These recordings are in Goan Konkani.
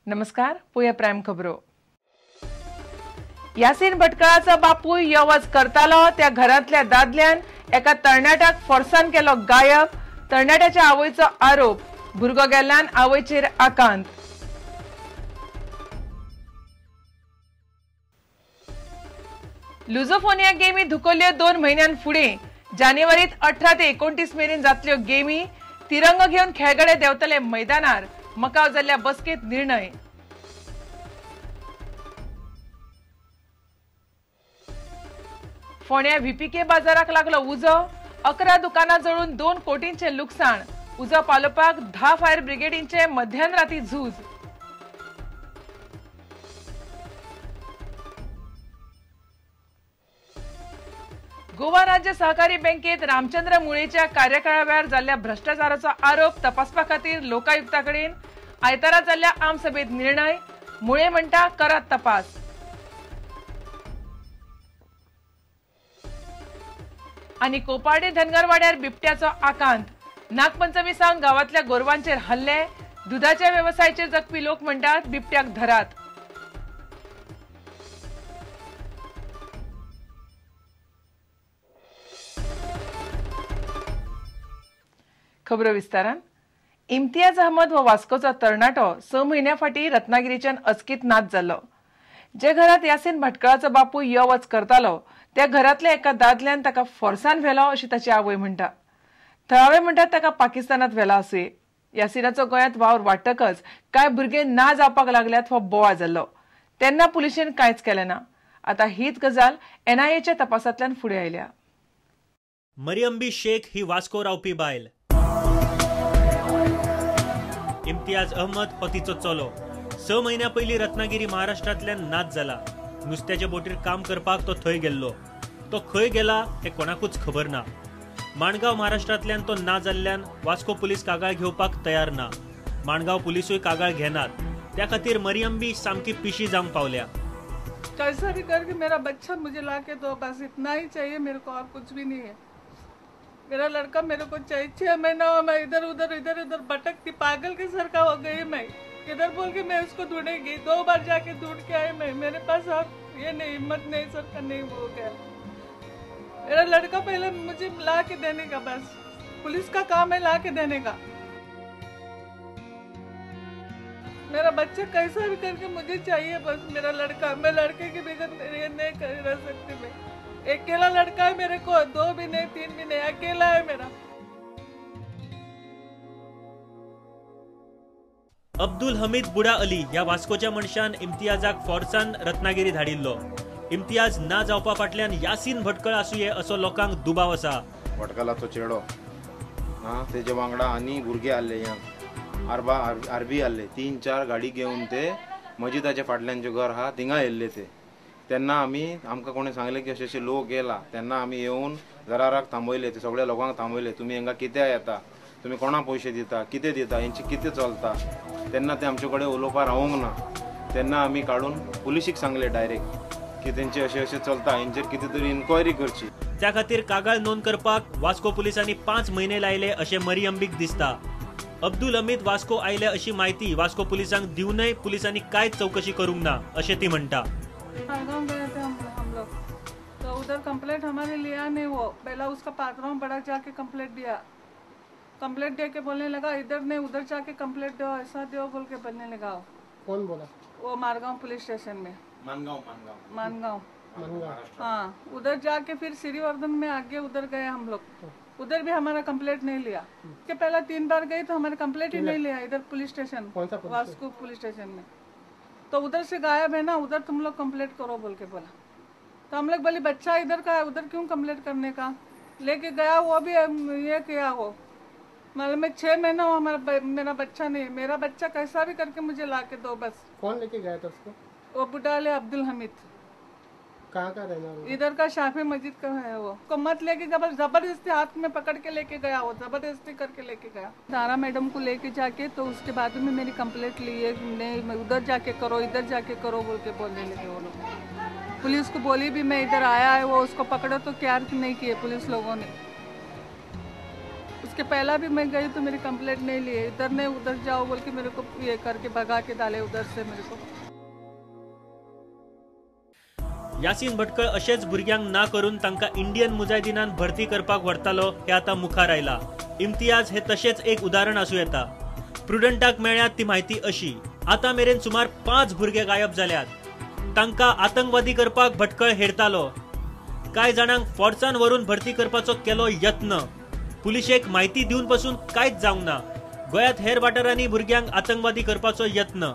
नमस्कार, पोया प्रायम खबरो. यासीन भटकळाचो बापूय यो वच करतालो त्या घरांतल्या दादल्यान एका तरणाट्याक फोर्सान केलो गायब. तरणाट्याच्या आवयचो आरोप, भुरगो गेल्ल्यान आवयचेर आकांत. लुझोफोनिया गेमी धुकल्ल्यो 2 म्हयन्यां फुडें. जानेवारीत 18 ते 29 मेरेन जातल्यो गेमी. तिरंगो घेवन खेळगडे देंवतले मैदानार. मकाव जाल्ल्या बसकेंत निर्णय. फोंड्या व्हीपीके बाजाराक लागलो उजो. 11 दुकानां जळून 2 कोटींचें लुकसाण. उजो पालोवपाक 10 फायर ब्रिगेडींचे मध्यान राती झूज. गोवा राज्य सहकारी बँकेत रामचंद्र मुळेच्या कार्यकाळा वेळार जाल्ल्या भ्रष्टाचाराचो आरोप तपासपा खातीर लोकायुक्ता कडेन आयतारा जाल्ल्या आमसभेत निर्णय. मुळे म्हणटा करात तपास. आनी कोपार्डे धनगरवाड्यार बिबट्याचो आकांत. नागपंचमी सावन गांवांतल्या गोरवांचेर हल्ले. दुधाच्या वेवसायाचेर जगपी लोक म्हणटात बिबट्याक धरात. खबरो विस्तारान. इम्तियाज अहमद हो वास्कोचो तरणाटो 6 म्हयन्या फाटीं रत्नागिरीच्यान अचकीत नाच जाल्लो. जे घरांत यासीन भटकळाचो बापूय यो वच करतालो त्या घरांतल्या एका दादल्यान ताका फोर्सान व्हेलो अशी ताची आवय म्हणटा. थळावे म्हणटात ताका पाकिस्तानांत व्हेला आसुये. यासिनाचो गोंयांत वावर वाडटकच कांय भुरगे ना जावपाक लागल्यात हो बोवाळ जाल्लो. तेन्ना पुलिशेन कांयच केलें ना. आतां हीच गजाल एनआयएच्या तपासांतल्यान फुडें आयल्या. मरियम्बी शेख ही वास्को रावपी बायल. इम्तियाज अहमद हो तिचो चलो. 6 म्हयन्या पयलीं रत्नागिरी महाराष्ट्रांतल्यान नाच जाला. नुस्त्याच्या बोटीर काम करपाक तो थंय गेल्लो. तो खंय गेला हें कोणाकूच खबर ना. माणगांव महाराष्ट्रांतल्यान तो ना जाल्ल्यान वास्को पुलीस कागाळ घेवपाक तयार ना. माणगांव पुलिसूय कागाळ घेनात. त्या खातीर मरियम्बी सामकी पिशी जावंक पावल्या. कैसा भी करके मेरा बच्चा मुझे ला के दो, बस इतना ही चाहिए मेरे को, और कुछ भी नहीं है. मेरा लड़का मेरे को चाहिए. 6 महीना हुआ मैं इधर उधर भटकती, पागल के सर का हो गई मैं. किधर बोल के मैं उसको ढूंढेगी. 2 बार जाके ढूंढ के आई मैं. मेरे पास और ये नहीं, हिम्मत नहीं सर का नहीं वो गया. मेरा लड़का पहले मुझे ला के देने का, बस पुलिस का काम है ला के देने का. मेरा बच्चा कैसा भी करके मुझे चाहिए बस, मेरा लड़का. मैं लड़के के बगैर ये नहीं रह सकती. मैं अकेला लड़का है मेरे को, 2 भी नहीं 3 भी नहीं, अकेला है मेरा. अब्दुल हमीद बुडा अली ह्या वास्कोच्या मनशान इम्तियाजाक फोर्सान रत्नागिरी धाडिल्लो. इम्तियाज ना जावपा फाटल्यान यासीन भटकळ आसुये असो लोकांक दुबाव आसा. भटकळाचो चेडो हा तेजे वांगडा आनी भुरगे आसले, ह्या आरबी आसले. 3-4 गाडी घेवन ते मजिदाच्या फाटल्यान जे घर आहा थिंगा येयल्ले ते. तेन्ना आमी आमकां कोणें सांगलें की अशे अशे लोक येला. तेन्ना आमी येवन जराराक थांबयले, ते सगळ्या लोकांक थांबयले. तुमी हांगा कित्याक येता, तुमी कोणाक पयशे दिता, कितें दिता, हेंचे कितें चलता. तेन्ना ते आमचे कडेन उलोवपाक रावोंक ना. तेन्ना आमी काडून पुलिशीक सांगले डायरेक्ट की तेंचे अशें अशें चलता, हेंचेर कितें तरी इन्क्वायरी करची. त्या खातीर कागाळ नोंद करपाक वास्को पुलिसांनी 5 म्हयने लायले अशें मरियम्बीक दिसता. अब्दुल हमीद वास्को आयले अशी म्हायती वास्को पुलिसांक दिवनय पुलिसांनी कांयच चवकशी करूंक ना अशें ती म्हणटा. गाँव गए थे हम लोग, तो उधर कंप्लेंट हमारे लिया नहीं. वो पहला उसका पात्रों बड़ा जाके कंप्लेंट दिया. कंप्लेंट दे के बोलने लगा इधर नहीं उधर जाके कंप्लेंट दो, ऐसा दो बोल के बोलने लगा. कौन बोला? वो मारगांव पुलिस स्टेशन में. मानगांव। हाँ, उधर जाके फिर श्रीवर्धन में आगे उधर गए हम लोग. उधर भी हमारा कंप्लेंट नहीं लिया. के पहला 3 बार गई तो हमारा कंप्लेंट ही नहीं लिया इधर police station, Vasco police station में. तो उधर से गायब है ना, उधर तुम लोग कंप्लेंट करो बोल के बोला. तो हम लोग बोले बच्चा इधर का है, उधर क्यों कंप्लेंट करने का. लेके गया वो भी ये किया. वो मालूम है 6 महीना हुआ हमारा, मेरा बच्चा नहीं. मेरा बच्चा कैसा भी करके मुझे ला के दो बस. कौन लेके गया था उसको? वो बुडाले अब्दुल हमीद. कहाँ का रहना है? इधर का शाफी मस्जिद का है वो. को मत लेके जबरदस्ती हाथ में पकड़ के लेके गया वो, जबरदस्ती करके लेके गया. तारा मैडम को लेके जाके तो उसके बाद में मेरी कंप्लेंट ली है. नहीं उधर जाके करो इधर जाके करो बोल के बोलने लगे वो लोग. पुलिस को बोली भी मैं इधर आया है वो, उसको पकड़ो तो क्या नहीं किए पुलिस लोगों ने. इसके पहला भी मैं गई तो मेरी कंप्लेंट नहीं लिए, इधर नहीं उधर जाओ बोल के मेरे को ये करके भगा के डाले उधर से मेरे को। यासीन भटकळ अशेच भुरग्यांक ना करून तांकां इंडियन मुजाहिदीनान भरती करपाक व्हरतालो हे आतां मुखार आयला। इम्तियाज हे तशेंच एक उदाहरण आसूं येता। प्रुडंटाक मेळ्ळ्या ती म्हायती अशी, आतां मेरेन सुमार 5 भुरगे गायब जाल्यात। तांकां आतंकवादी करपाक भटकळ हेरतालो। कांय जाणांक फोर्सान व्हरून भरती करपाचो केलो यत्न। पुलिशेक म्हायती दिवन पसून कांयच जावंक ना। गोंयांत हेर वाठारांनी भुरग्यांक आतंकवादी करपाचो यत्न।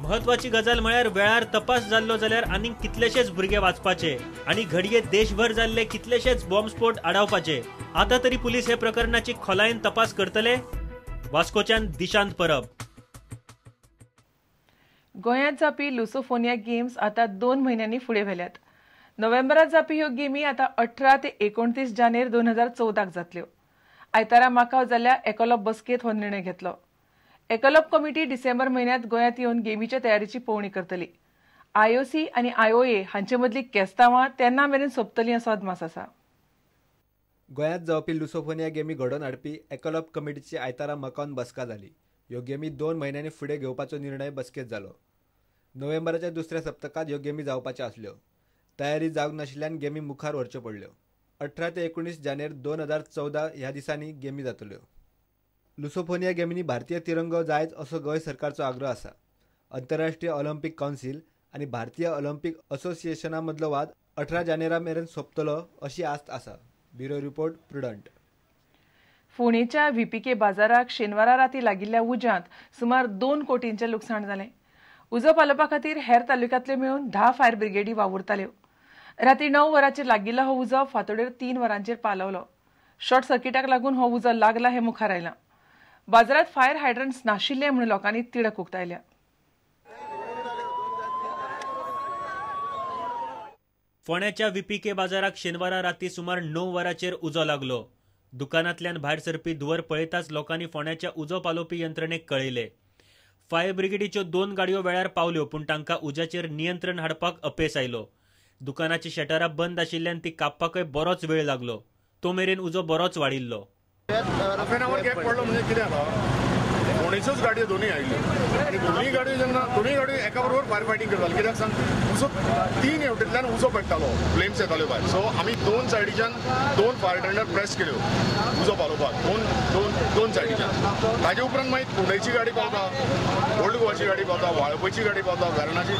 महत्वाची गजाल म्हळ्यार वेळार तपास जाल्लो जाल्यार आनीक कितलेशेच भुरगे वाचपाचे आनी घडये देशभर जाल्ले कितलेशेच बॉम्बस्फोट आडावपाचे। आतां तरी पुलीस हे प्रकरणाची खोलायेन तपास करतले। वास्कोच्यान दिशांत परब। गोंयांत जावपी लुसोफोनिया गेम्स आतां 2 म्हयन्यांनी फुडें व्हेल्यात। नोव्हेंबरात जावपी ह्यो गेमी आतां 18 ते 29 जानेर 2014 जातल्यो। आयतारा माकाव जाल्ल्या एकोलॉप बसकेंत हो निर्णय घेतलो। एकोलॉप कमिटी डिसेंबर म्हयन्यांत गोंयांत येवन गेमीच्या तयारीची पळोवणी करतली। आयओसी आनी आयओए हांचे मदली केस्तांवां तेन्ना मेरेन सोंपतलीं असो अदमास आसा। गोंयांत जावपी लुसोफोनिया गेमी घडोवन हाडपी एकोलॉप कमिटीची आयतारा मकावन बसका जाली। ह्यो गेमी 2 म्हयन्यांनी फुडें घेवपाचो निर्णय बसकेंत जालो। नोव्हेंबराच्या दुसऱ्या सप्तकांत ह्यो गेमी जावपाच्यो आसल्यो। तयारी जावंक नाशिल्ल्यान गेमी मुखार व्हरच्यो पडल्यो। 18 ते 19 जानेर 2014 ह्या दिसांनी गेमी जातल्यो। लुसोफोनिया गेमींनी भारतीय तिरंगो जायच असो गोंय सरकारचो आग्रह आसा। आंतरराष्ट्रीय ऑलिम्पिक कावन्सील आनी भारतीय ऑलिम्पिक असोसिएशना मदलो वाद 18 जानेरा मेरेन सोंपतलो अशी आस्त आसा। Bureau report, Prudent. फोंडेच्या व्हीपीके बाजाराक शेनवारा राती लागिल्ल्या उज्यांत सुमार 2 कोटींचें लुकसाण जालें। उजो पालोवपा खातीर हेर तालुक्यांतल्यो मेळून 10 फायर ब्रिगेडी वावुरताल्यो। राती 9 वरांचेर लागिल्लो हो उजो फांतोडेर 3 वरांचेर पालवलो। शॉर्ट सर्किटाक लागून हो उजो लागला हें मुखार आयलां। बाजारात फायर हायड्रंट्स नाशिल्ले म्हणून लोकांनी तिडक उक्तायल्या। फोंड्याच्या व्हीपीके बाजाराक शेनवारा राती सुमार 9 वरांचेर उजो लागलो। दुकानांतल्यान भायर सरपी धुंवर पळयताच लोकांनी फोंड्याच्या उजो पालोवपी यंत्रणेक कळयले। फायर ब्रिगेडीच्यो 2 गाडयो वेळार पावल्यो, पूण तांकां उज्याचेर नियंत्रण हाडपाक अपेस आयलो। दुकानाची शटरां बंद आशिल्ल्यान ती कापपाकय बरोच वेळ लागलो। तो मेरेन उजो बरोच वाडिल्लो। हाफ एन our gap पडलो म्हणजे कितें जाता, फोंडेच्योच गाडयो दोनूय आयल्यो आनी दोनूय गाडयो जेन्ना दोनूय गाडयो एका बरोबर फायर फायटींग करताल्यो। कित्याक सांग, उजो 3 हेवटेंतल्यान उजो पेट्टालो, फ्लेम्स येताल्यो भायर। सो आमी 2 सायडीच्यान 2 फायर टेंडर प्रेस केल्यो उजो पालोवपाक, दोन सायडीच्यान। ताजे उपरांत मागीर फोंडेची गाडी पावता, ओल्ड गोवाची गाडी पावता, वाळपयची गाडी पावता, वेर्णाची।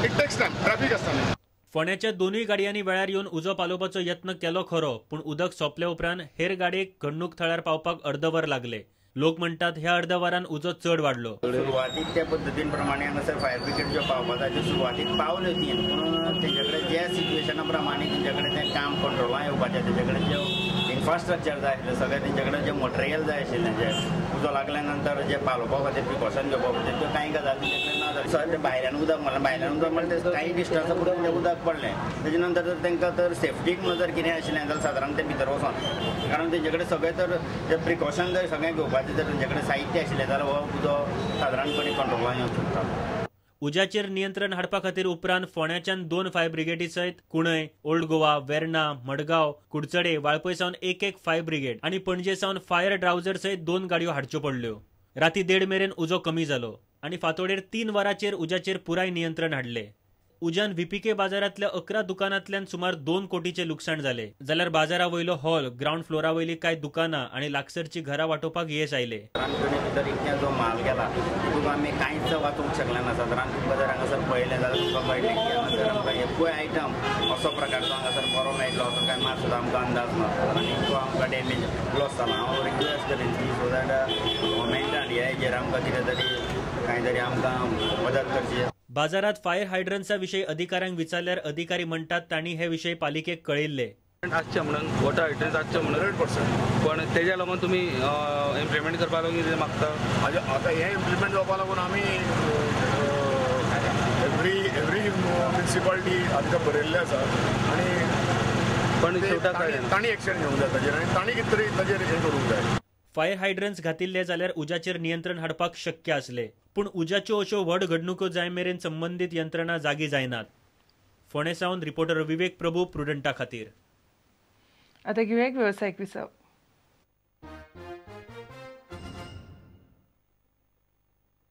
It takes time, traffic आसता न्ही। फोंड्याच्या दोनूय गाडयांनी वेळार येवन उजो पालोवपाचो यत्न केलो खरो, पूण उदक सोंपले उपरांत हेर गाडयेक घडणूक थळार पावपाक अर्दवर लागले। लोक म्हणटात ह्या अर्द्या वरान उजो चड वाडलो। सुरवातीक त्या पद्दतीन प्रमाणे हांगासर फायर ब्रिगेड ज्यो पावपाक जाय त्यो सुरवातीक पावल्यो 3, पूण तेंचे कडेन ज्या सिट्युएशना प्रमाणे तेंचे कडेन तें काम कंट्रोलान येवपाचें, तेंचे कडेन जें इन्फ्रास्ट्रक्चर जाय आशिल्लें सगळें, तेंचे कडेन जें मटेरियल जाय आशिल्लें, जें उजो लागल्या नंतर जें पालोवपा खातीर प्रिकॉशन घेवपा खातीर त्यो कांय गजाली तेंचे कडेन ना जाल्यो। सर तें भायल्यान उदक मारलें, भायल्यान उदक मारलें तें कांय डिस्टन्सा पुरतें उदक पडलें। तेजे नंतर जर तांकां तर सेफ्टीक म्हणून जर कितें आशिल्लें जाल्यार सादारण तें भितर वचोन, कारण तेंचे कडेन सगळें तर जें प्रिकॉशन जर सगळें घेवपाचें जर तेंचे कडेन साहित्य आशिल्लें जाल्यार हो उजो सादारणपणे कंट्रोलान येवंक शकता। उज्याचेर नियंत्रण हाडपा खातीर उपरांत फोंड्याच्यान 2 फायर ब्रिगेडी सयत कुणय, ओल्ड गोवा, वेर्णा, मडगांव, कुडचडे, वाळपय सावन 1-1 फायर ब्रिगेड आनी पणजे सावन फायर ड्रावजर सयत 2 गाडयो हाडच्यो पडल्यो। राती 1:30 मेरेन उजो कमी जालो आनी फांतोडेर 3 वरांचेर उज्याचेर पुराय नियंत्रण हाडले। उज्यान व्हीपीके बाजारांतल्या 11 दुकानांतल्यान सुमार 2 कोटीचें लुकसाण जालें, जाल्यार बाजारा वयलो हॉल, ग्रावंड फ्लोरा वयली कांय दुकानां आनी लागसरची घरां वाटोवपाक येस आयलें। भितर इतक्या जो माल गेला तितून आमी कांयच वाचूंक शकले ना। सादारण तुमकां जर हांगासर पळयलें जाल्यार तुमकां कळटलें की हांगासर आमकां एकूय आयटम असो प्रकारचो हांगासर बरो मेळटलो असो कांय मात सुद्दां आमकां अंदाज ना। आनी इतको आमकां डॅमेज लॉस जाला। हांव रिक्वेस्ट करीन की सो that गव्हर्मेंटान ह्या हेजेर आमकां कितें तरी कांय तरी आमकां मदत करची। बाजारात फायर हायड्रन्सा विशीं अधिकाऱ्यांक विचारल्यार अधिकारी म्हणटात तांणी हे विशीं पालिकेक कळयिल्ले आसचे म्हणून वॉटर हायड्रन्स आसचे म्हणून 100%, पण तेज्या लागून तुमी इम्प्लिमेंट करपाक लागून कितें मागता? आतां हें इम्प्लिमेंट जावपा लागून आमी एवरी म्युनिसिपालिटी आमकां बरयल्लें आसा आनी पण शेवटाक तांणी एक्शन घेवंक जाय ताजेर आनी तांणी कितें तरी ताजेर हें करूंक जाय। फायर हायड्रन्स घातिल्ले जाल्यार उज्याचेर नियंत्रण हाडपाक शक्य आसले, पूण उज्याच्यो अश्यो व्हड घडणुको जाय मेरेन संबंदीत यंत्रणा जागी जायनात। फोंडें सावन रिपोर्टर विवेक प्रभू, प्रुडंटा खातीर। आता घेऊया एक व्यावसायिक विसव।